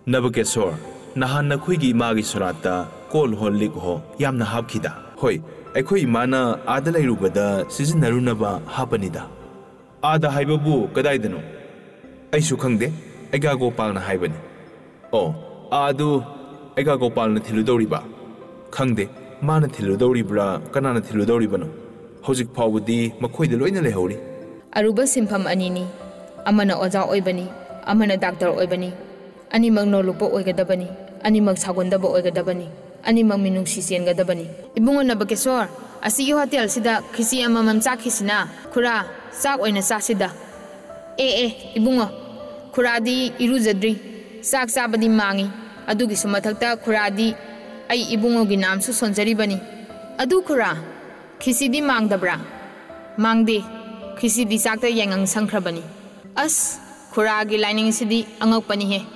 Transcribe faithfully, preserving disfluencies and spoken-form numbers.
ꯅꯕꯀꯦꯁꯣꯔ, ꯅꯍꯥꯟ ꯅꯈꯣꯏꯒꯤ ꯏꯃꯥꯒꯤ ꯁꯣꯔꯥꯠꯇ ꯀꯣꯜ ꯍꯣ ꯂꯤꯛ ꯍꯣ ꯌꯥꯝꯅ ꯍꯥꯞꯈꯤꯗ꯫ ꯍꯣꯏ, ꯑꯩꯈꯣꯏ ꯏꯃꯥꯅ ꯑꯥꯗ ꯂꯩꯔꯨꯕꯗ ꯁꯤꯖꯤꯟꯅꯔꯨꯅꯕ ꯍꯥꯞꯄꯅꯤꯗ꯫ ꯑꯥꯗ ꯍꯥꯏꯕꯕꯨ ꯀꯗꯥꯏꯗꯅꯣ? ꯑꯩꯁꯨ ꯈꯪꯗꯦ, ꯑꯩꯒꯥ ꯒꯣꯄꯥꯜꯅ ꯍꯥꯏꯕꯅꯤ꯫ ꯑꯣ, ꯑꯥ ꯑꯗꯨ ꯑꯩꯒꯥ ꯒꯣꯄꯥꯜꯅ ꯊꯤꯜꯂꯨꯗꯧꯔꯤꯕ? ꯈꯪꯗꯦ, ꯃꯥꯅ ꯊꯤꯜꯂꯨꯗꯧꯔꯤꯕ꯭ꯔꯥ, ꯀꯅꯥꯅ ꯊꯤꯜꯂꯨꯗꯧꯔꯤꯕꯅꯣ? ꯍꯧꯖꯤꯛ ꯐꯥꯎꯕꯗꯤ ꯃꯈꯣꯏꯗ ꯂꯣꯏꯅ ꯂꯩꯍꯧꯔꯤ꯫ ꯑꯔꯨꯕ ꯁꯤꯟꯐꯝ ꯑꯅꯤꯅꯤ꯫ ꯑꯃꯅ ꯑꯣꯖꯥ ꯑꯣꯏꯕꯅꯤ, ꯑꯃꯅ ꯗꯥꯛꯇꯔ ꯑꯣꯏꯕꯅꯤ꯫ ꯑꯅꯤꯃꯛ ꯅꯣꯂꯨꯛꯄ ꯑꯣꯏꯒꯗꯕꯅꯤ, ꯑꯅꯤꯃꯛ ꯁꯥꯎꯒꯟꯗꯕ ꯑꯣꯏꯒꯗꯕꯅꯤ, ꯑꯅꯤꯃꯛ ꯃꯤꯅꯨꯡꯁꯤ ꯆꯦꯟꯒꯗꯕꯅꯤ꯫ ꯏꯕꯨꯡꯉꯣ ꯅꯕꯀꯦꯁꯣꯔ, ꯑꯁꯤꯒꯤ ꯍꯣꯇꯦꯜꯁꯤꯗ ꯈꯤꯁꯤ ꯑꯃꯃꯝ ꯆꯥꯈꯤꯁꯤꯅ꯫ ꯈꯨꯔꯥ, ꯆꯥꯛ ꯑꯣꯏꯅ ꯆꯥꯁꯤꯗ꯫ ꯑꯦ, ꯑꯦ, ꯏꯕꯨꯡꯉꯣ, ꯈꯨꯔꯥꯗꯤ ꯏꯔꯨꯖꯗ꯭ꯔꯤ, ꯆꯥꯛ ꯆꯥꯕꯗꯤ ꯃꯥꯡꯉꯤ꯫ ꯑꯗꯨꯒꯤꯁꯨ ꯃꯊꯛꯇ ꯈꯨꯔꯥꯗꯤ ꯑꯩ ꯏꯕꯨꯡꯉꯣꯒꯤ ꯅꯥꯝꯁꯨ ꯁꯣꯟꯖꯔꯤꯕꯅꯤ꯫ ꯑꯗꯨ ꯈꯨꯔꯥ, ꯈꯤꯁꯤꯗꯤ ꯃꯥꯡꯗꯕ꯭ꯔꯥ? ꯃꯥꯡꯗꯦ, ꯈꯤꯁꯤꯗꯤ ꯆꯥꯛꯇ ꯌꯥꯏꯉꯪ ꯁꯪꯈ꯭ꯔꯕꯅꯤ꯫ ꯑꯁ, ꯈꯨꯔꯥꯒꯤ ꯂꯥꯏꯅꯤꯡꯁꯤꯗꯤ ꯑꯉꯛꯄꯅꯤꯍꯦ꯫